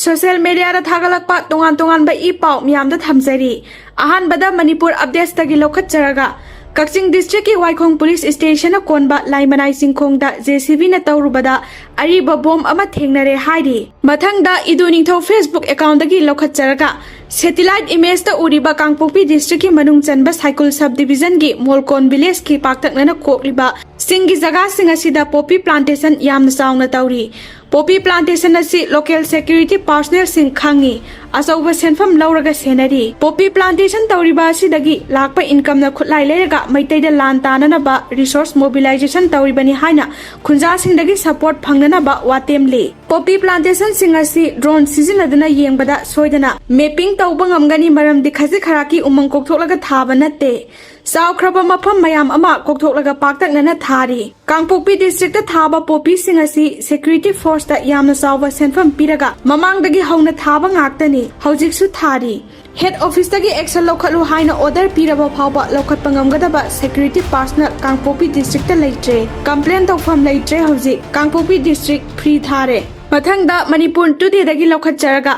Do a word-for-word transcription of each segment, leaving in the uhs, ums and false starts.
Social ꯃꯦꯗꯤꯌꯥꯗ ꯊꯥꯒꯠꯂꯛꯄ ꯇꯣꯉꯥꯟ ꯇꯣꯉꯥꯟꯕ ꯏ ꯄꯥꯎ ꯃꯌꯥꯝꯗ ꯊꯝꯖꯔꯤ꯫ ꯑꯍꯥꯟꯕꯗ ꯃꯅꯤꯄꯨꯔ ꯑꯞꯗꯦꯠꯁꯇꯒꯤ ꯂꯧꯈꯠꯆꯔꯒ, ꯀꯛꯆꯤꯡ ꯗꯤꯁꯇ꯭ꯔꯤꯛꯀꯤ ꯋꯥꯏꯈꯣꯡ ꯄꯨꯂꯤꯁ ꯁ꯭ꯇꯦꯁꯟꯅ ꯀꯣꯟꯕ ꯂꯥꯏꯃꯅꯥꯏ ꯆꯤꯡꯈꯣꯡꯗ ꯖꯦ ꯁꯤ ꯕꯤꯅ ꯇꯧꯔꯨꯕꯗ ꯑꯔꯤꯕ ꯕꯣꯝ ꯑꯃ ꯊꯦꯡꯅꯔꯦ ꯍꯥꯏꯔꯤ꯫ ꯃꯊꯪꯗ ꯏꯗꯨ ꯅꯤꯡꯊꯧ ꯐꯦꯁꯕꯨꯛ ꯑꯦꯀꯥꯎꯟꯗꯒꯤ ꯂꯧꯈꯠꯆꯔꯒ, ꯁꯦꯇꯤꯂꯥꯏꯠ ꯏꯃꯦꯖꯇ ꯎꯔꯤꯕ ꯀꯥꯡꯄꯣꯛꯄꯤ ꯗꯤꯁꯇ꯭ꯔꯤꯛꯀꯤ ꯃꯅꯨꯡ ꯆꯟꯕ ꯁꯥꯏꯀꯨꯜ ꯁꯕ ꯗꯤꯕꯤꯖꯟꯒꯤ ꯃꯣꯜꯀꯣꯟ ꯚꯤꯂꯦꯖꯀꯤ ꯄꯥꯛꯇꯛꯅꯅ ꯀꯣꯛꯂꯤꯕ ꯁꯤꯡꯒꯤ ꯖꯒꯥꯁꯤꯡ ꯑꯁꯤꯗ ꯄꯣꯄꯤ ꯄ꯭ꯂꯥꯟꯇꯦꯁꯟ ꯌꯥꯝꯅ ꯆꯥꯎꯅ ꯇꯧꯔꯤ꯫ ꯄꯣꯄꯤ ꯄ꯭ꯂꯥꯟꯇꯦꯁꯟ ꯑꯁꯤ ꯂꯣꯀꯦꯜ ꯁꯦꯀ꯭ꯌꯨꯔꯤꯇꯤ ꯄꯥꯔꯁꯅꯦꯜꯁꯤꯡ ꯈꯪꯉꯤ꯫ ꯑꯆꯧꯕ ꯁꯦꯟꯐꯝ ꯂꯧꯔꯒ ꯁꯦꯟꯅꯔꯤ꯫ ꯄꯣꯄꯤ ꯄ꯭ꯂꯥꯟꯇꯦꯁꯟ ꯇꯧꯔꯤꯕ ꯑꯁꯤꯗꯒꯤ ꯂꯥꯛꯄ ꯏꯟꯀꯝꯅ ꯈꯨꯠꯂꯥꯏ ꯂꯩꯔꯒ ꯃꯩꯇꯩꯗ ꯂꯥꯟ ꯇꯥꯅꯅꯕ ꯔꯤꯁꯣꯔꯁ ꯃꯣꯕꯤꯂꯥꯏꯖꯦꯁꯟ ꯇꯧꯔꯤꯕꯅꯤ ꯍꯥꯏꯅ ꯈꯨꯟꯖꯥꯁꯤꯡꯗꯒꯤ ꯁꯄꯣꯔꯠ ꯐꯪꯅꯅꯕ ꯋꯥꯇꯦꯝꯂꯤ꯫ ꯄꯣꯄꯤ ꯄ꯭ꯂꯥꯟꯇꯦꯁꯟꯁꯤꯡ ꯑꯁꯤ ꯗ꯭ꯔꯣꯟ ꯁꯤꯖꯤꯟꯅꯗꯨꯅ ꯌꯦꯡꯕꯗ ꯁꯣꯏꯗꯅ ꯃꯦꯄꯤꯡ ꯇꯧꯕ ꯉꯝꯒꯅꯤ, ꯃꯔꯝꯗꯤ ꯈꯖꯤꯛ ꯈꯔꯥꯛꯀꯤ ꯎꯃꯪ ꯀꯣꯛꯊꯣꯛꯂꯒ ꯊꯥꯕ ꯅꯠꯇꯦ꯫ ꯆꯥꯎꯈ꯭ꯔꯕ ꯃꯐꯝ ꯃꯌꯥꯝ ꯑꯃ ꯀꯣꯛꯊꯣꯛꯂꯒ ꯄꯥꯛꯇꯛꯅꯅ ꯊꯥꯔꯤ꯫ ꯀꯥꯡꯄꯣꯛꯄꯤ ꯗꯤꯁꯇ꯭ꯔꯤꯛꯇ ꯊꯥꯕ ꯄꯣꯄꯤꯁꯤꯡ ꯑꯁꯤ ꯁꯦꯀ꯭ꯌꯨꯔꯤꯇꯤ ꯐꯣꯔꯁꯇ ꯌꯥꯝꯅ ꯆꯥꯎꯕ ꯁꯦꯟꯐꯝ ꯄꯤꯔꯒ ꯃꯃꯥꯡꯗꯒꯤ ꯍꯧꯅ ꯊꯥꯕ ꯉꯥꯛꯇꯅꯤ, ꯍꯧꯖꯤꯛꯁꯨ ꯊꯥꯔꯤ꯫ ꯍꯦꯗ ꯑꯣꯐꯤꯁꯇꯒꯤ ꯑꯦꯛꯁꯟ ꯂꯧꯈꯠꯂꯨ ꯍꯥꯏꯅ ꯑꯣꯔꯗꯔ ꯄꯤꯔꯕ ꯐꯥꯎꯕ ꯂꯧꯈꯠꯄ ꯉꯝꯒꯗꯕ ꯁꯦꯀ꯭ꯌꯨꯔꯤꯇꯤ ꯄꯥꯔꯁꯅꯦꯜ ꯀꯥꯡꯄꯣꯛꯄꯤ ꯗꯤꯁꯇ꯭ꯔꯤꯛꯇ ꯂꯩꯇ꯭ꯔꯦ꯫ ꯀꯝꯄ꯭ꯂꯦꯟ ꯇꯧꯐꯝ ꯂꯩꯇ꯭ꯔꯦ꯫ ꯍꯧꯖꯤꯛ ꯀꯥꯡꯄꯣꯛꯄꯤ ꯗꯤꯁꯇ꯭ꯔꯤꯛ ꯐ꯭ꯔꯤ ꯊꯥꯔꯦ꯫ ꯃꯊꯪꯗ ꯃꯅꯤꯄꯨꯔ ꯇꯨꯗꯦꯗꯒꯤ ꯂꯧꯈꯠꯆꯔꯒ,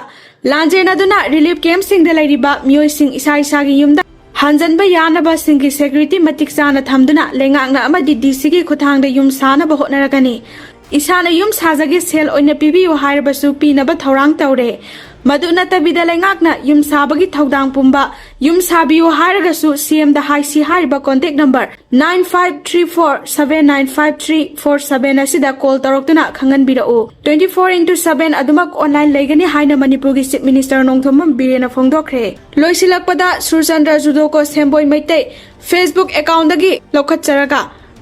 ꯂꯥꯟꯖꯦꯟꯅꯗꯨꯅ ꯔꯤꯂꯤꯐ ꯀꯦꯝꯞꯁꯤꯡꯗ ꯂꯩꯔꯤꯕ ꯃꯤꯑꯣꯏꯁꯤꯡ ꯏꯁꯥ ꯏꯁꯥꯒꯤ ꯌꯨꯝꯗ ꯍꯟꯖꯟꯕ ꯌꯥꯅꯕꯁꯤꯡꯒꯤ ꯁꯦꯀ꯭ꯌꯨꯔꯤꯇꯤ ꯃꯇꯤꯛ ꯆꯥꯅ ꯊꯝꯗꯨꯅ ꯂꯩꯉꯥꯛꯅ ꯑꯃꯗꯤ ꯗꯤ ꯁꯤꯒꯤ ꯈꯨꯠꯊꯥꯡꯗ ꯌꯨꯝ ꯁꯥꯅꯕ ꯍꯣꯠꯅꯔꯒꯅꯤ꯫ ꯏꯁꯥꯅ ꯌꯨꯝ ꯁꯥꯖꯒꯦ, ꯁꯦꯜ ꯑꯣꯏꯅ ꯄꯤꯕꯤꯌꯨ ꯍꯥꯏꯔꯕꯁꯨ ꯄꯤꯅꯕ ꯊꯧꯔꯥꯡ ꯇꯧꯔꯦ꯫ ꯃꯗꯨ ꯅꯠꯇꯕꯤꯗ ꯂꯩꯉꯥꯛꯅ ꯌꯨꯝ ꯁꯥꯕꯒꯤ ꯊꯧꯗꯥꯡ ꯄꯨꯝꯕ ꯌꯨꯝ ꯁꯥꯕꯤꯌꯨ ꯍꯥꯏꯔꯒꯁꯨ ꯁꯤ ꯑꯦꯝꯗ ꯍꯥꯏꯁꯤ ꯍꯥꯏꯔꯤꯕ contact number nine five three four seven nine five three four seven ꯑꯁꯤꯗ ꯀꯣꯜ ꯇꯧꯔꯛꯇꯨꯅ ꯈꯪꯍꯟꯕꯤꯔꯛꯎ꯫ Twenty four into seven ꯑꯗꯨꯃꯛ ꯑꯣꯟꯂꯥꯏꯟ ꯂꯩꯒꯅꯤ ꯍꯥꯏꯅ ꯃꯅꯤꯄꯨꯔꯒꯤ ꯆꯤꯐ ꯃꯤꯅꯤꯁꯇꯔ ꯅꯣꯡꯊꯣꯝꯕꯝ ꯕꯤꯔꯦꯟꯅ ꯐꯣꯡꯗꯣꯛꯈ꯭ꯔꯦ꯫ ꯂꯣꯏꯁꯤꯜꯂꯛꯄꯗ ꯁꯨꯔꯆꯟꯗ꯭ꯔ ꯖꯨꯗꯣꯀꯣ ꯁꯦꯝꯕꯣꯏ ꯃꯩꯇꯩ ꯐꯦꯁꯕꯨꯛ ꯑꯦꯀꯥꯎꯟꯗꯒꯤ ꯂꯧꯈꯠꯆꯔꯒ,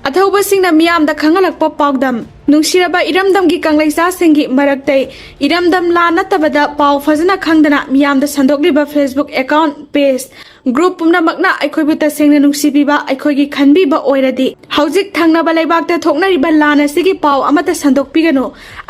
ꯑꯊꯧꯕꯁꯤꯡꯅ ꯃꯤꯌꯥꯝꯗ ꯈꯪꯍꯜꯂꯛꯄ ꯄꯥꯎꯗꯝ꯫ ꯅꯨꯡꯁꯤꯔꯕ ꯏꯔꯝꯗꯝꯒꯤ ꯀꯪꯂꯩꯆꯥꯁꯤꯡꯒꯤ ꯃꯔꯛꯇꯩ ꯏꯔꯝꯗꯝ ꯂꯥꯟ ꯅꯠꯇꯕꯗ ꯄꯥꯎ ꯐꯖꯅ ꯈꯪꯗꯅ ꯃꯤꯌꯥꯝꯗ ꯁꯟꯗꯣꯛꯂꯤꯕ ꯐꯦꯁꯕꯨꯛ ꯑꯦꯀꯥꯎꯟ, ꯄꯦꯖ, ꯒ꯭ꯔꯨꯞ ꯄꯨꯝꯅꯃꯛꯅ ꯑꯩꯈꯣꯏꯕꯨ ꯇꯁꯦꯡꯅ ꯅꯨꯡꯁꯤꯕꯤꯕ, ꯑꯩꯈꯣꯏꯒꯤ ꯈꯟꯕꯤꯕ ꯑꯣꯏꯔꯗꯤ, ꯍꯧꯖꯤꯛ ꯊꯪꯅꯕ ꯂꯩꯕꯥꯛꯇ ꯊꯣꯛꯅꯔꯤꯕ ꯂꯥꯟ ꯑꯁꯤꯒꯤ ꯄꯥꯎ ꯑꯃꯠꯇ ꯁꯟꯗꯣꯛꯄꯤꯒꯅꯨ꯫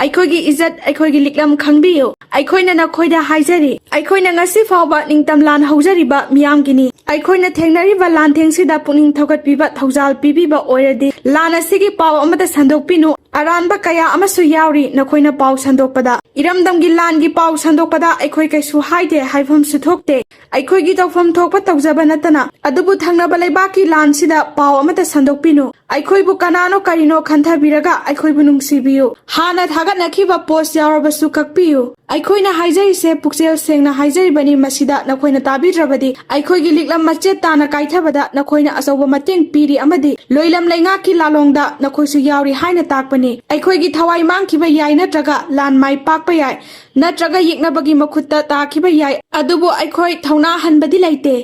ꯑꯩꯈꯣꯏꯒꯤ ꯏꯖꯠ, ꯑꯩꯈꯣꯏꯒꯤ ꯂꯤꯛꯂꯝ ꯈꯪꯕꯤꯌꯨ꯫ ꯑꯩꯈꯣꯏꯅ ꯅꯈꯣꯏꯗ ꯍꯥꯏꯖꯔꯤ, ꯑꯩꯈꯣꯏꯅ ꯉꯁꯤ ꯐꯥꯎꯕ ꯅꯤꯡꯇꯝ ꯂꯥꯟ ꯍꯧꯖꯔꯤꯕ ꯃꯤꯌꯥꯝꯒꯤꯅꯤ꯫ ꯑꯩꯈꯣꯏꯅ ꯊꯦꯡꯅꯔꯤꯕ ꯂꯥꯟꯊꯦꯡꯁꯤꯗ ꯄꯨꯛꯅꯤꯡ ꯊꯧꯒꯠꯄꯤꯕ, ꯊꯧꯖꯥꯜ ꯄꯤꯕꯤꯕ ꯑꯣꯏꯔꯗꯤ, ꯂꯥꯟ ꯑꯁꯤꯒꯤ ꯄꯥꯎ ꯑꯃꯠꯇ ꯁꯟꯗꯣꯛꯄꯤꯅꯨ꯫ ꯑꯔꯥꯟꯕ ꯀꯌꯥ ꯑꯃꯁꯨ ꯌꯥꯎꯔꯤ꯫ ꯅꯈꯣꯏꯅ ꯄꯥꯎ ꯁꯟꯗꯣꯛꯄꯗ, ꯏꯔꯝꯗꯝꯒꯤ ꯂꯥꯟꯒꯤ ꯄꯥꯎ ꯁꯟꯗꯣꯛꯄꯗ ꯑꯩꯈꯣꯏ ꯀꯩꯁꯨ ꯍꯥꯏꯗꯦ, ꯍꯥꯏꯐꯝꯁꯨ ꯊꯣꯛꯇꯦ꯫ ꯑꯩꯈꯣꯏꯒꯤ ꯇꯧꯐꯝ ꯊꯣꯛꯄ ꯇꯧꯖꯕ ꯅꯠꯇꯅ, ꯑꯗꯨꯕꯨ ꯊꯪꯅꯕ ꯂꯩꯕꯥꯛꯀꯤ ꯂꯥꯟꯁꯤꯗ ꯄꯥꯎ ꯑꯃꯠꯇ ꯁꯟꯗꯣꯛꯄꯤꯅꯨ꯫ ꯑꯩꯈꯣꯏꯕꯨ ꯀꯅꯥꯅꯣ ꯀꯔꯤꯅꯣ ꯈꯟꯊꯕꯤꯔꯒ ꯑꯩꯈꯣꯏꯕꯨ ꯅꯨꯡꯁꯤꯕꯤꯌꯨ꯫ ꯍꯥꯟꯅ ꯊꯥꯒꯠꯅꯈꯤꯕ ꯄꯣꯁ ꯌꯥꯎꯔꯕꯁꯨ ꯀꯛꯄꯤꯌꯨ꯫ ꯑꯩꯈꯣꯏꯅ ꯍꯥꯏꯖꯔꯤꯁꯦ ꯄꯨꯛꯆꯦꯜ ꯁꯦꯡꯅ ꯍꯥꯏꯖꯔꯤꯕꯅꯤ꯫ ꯃꯁꯤꯗ ꯅꯈꯣꯏꯅ ꯇꯥꯕꯤꯗ꯭ꯔꯕꯗꯤ, ꯑꯩꯈꯣꯏꯒꯤ ꯂꯤꯛꯂꯝ ꯃꯆꯦꯠ ꯇꯥꯅ ꯀꯥꯏꯊꯕꯗ ꯅꯈꯣꯏꯅ ꯑꯆꯧꯕ ꯃꯇꯦꯡ ꯄꯤꯔꯤ ꯑꯃꯗꯤ ꯂꯣꯏꯂꯝ ꯂꯩꯉꯥꯛꯀꯤ ꯂꯥꯂꯣꯡꯗ ꯅꯈꯣꯏꯁꯨ ꯌꯥꯎꯔꯤ ꯍꯥꯏꯅ ꯇꯥꯛꯄꯅꯤ꯫ ꯑꯩꯈꯣꯏꯒꯤ ꯊꯋꯥꯏ ꯃꯥꯡꯈꯤꯕ ꯌꯥꯏ, ꯅꯠꯇ꯭ꯔꯒ ꯂꯥꯟ ꯃꯥꯏ ꯄꯥꯛꯄ ꯌꯥꯏ, ꯅꯠꯇ꯭ꯔꯒ ꯌꯦꯛꯅꯕꯒꯤ ꯃꯈꯨꯠꯇ ꯇꯥꯈꯤꯕ ꯌꯥꯏ, ꯑꯗꯨꯕꯨ ꯑꯩꯈꯣꯏ ꯊꯧꯅꯥ ꯍꯟꯕꯗꯤ ꯂꯩꯇꯦ꯫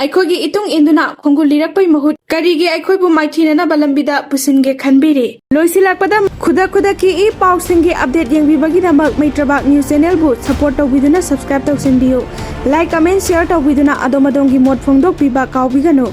ꯑꯩꯈꯣꯏꯒꯤ ꯏꯇꯨꯡ ꯏꯟꯗꯨꯅ ꯈꯣꯡꯒꯨꯜ ꯂꯤꯔꯛꯄꯩ ꯃꯍꯨꯠ ꯀꯔꯤꯒꯤ ꯑꯩꯈꯣꯏꯕꯨ ꯃꯥꯏꯊꯤꯅꯅꯕ ꯂꯝꯕꯤꯗ ꯄꯨꯁꯤꯟꯒꯦ ꯈꯟꯕꯤꯔꯤ? ꯂꯣꯏꯁꯤꯜꯂꯛꯄꯗ, ꯈꯨꯗꯛ ꯈꯨꯗꯛꯀꯤ ꯏ ꯄꯥꯎꯁꯤꯡꯒꯤ ꯑꯞꯗꯦꯠ ꯌꯦꯡꯕꯤꯕꯒꯤꯗꯃꯛ ꯃꯩꯇ꯭ꯔꯕꯥꯛ ꯅ꯭ꯌꯨꯁ ꯆꯦꯅꯦꯜꯕꯨ ꯁꯄꯣꯔꯠ ꯇꯧꯕꯤꯗꯨꯅ ꯁꯕꯁꯀ꯭ꯔꯥꯏꯕ ꯇꯧꯁꯤꯟꯕꯤꯌꯨ꯫ ꯂꯥꯏꯛ, ꯀꯃꯦꯟ, ꯁꯤꯌꯔ ꯇꯧꯕꯤꯗꯨꯅ ꯑꯗꯣꯝ ꯑꯗꯣꯝꯒꯤ ꯃꯣꯠ ꯐꯣꯡꯗꯣꯛꯄꯤꯕ ꯀꯥꯎꯕꯤꯒꯅꯨ꯫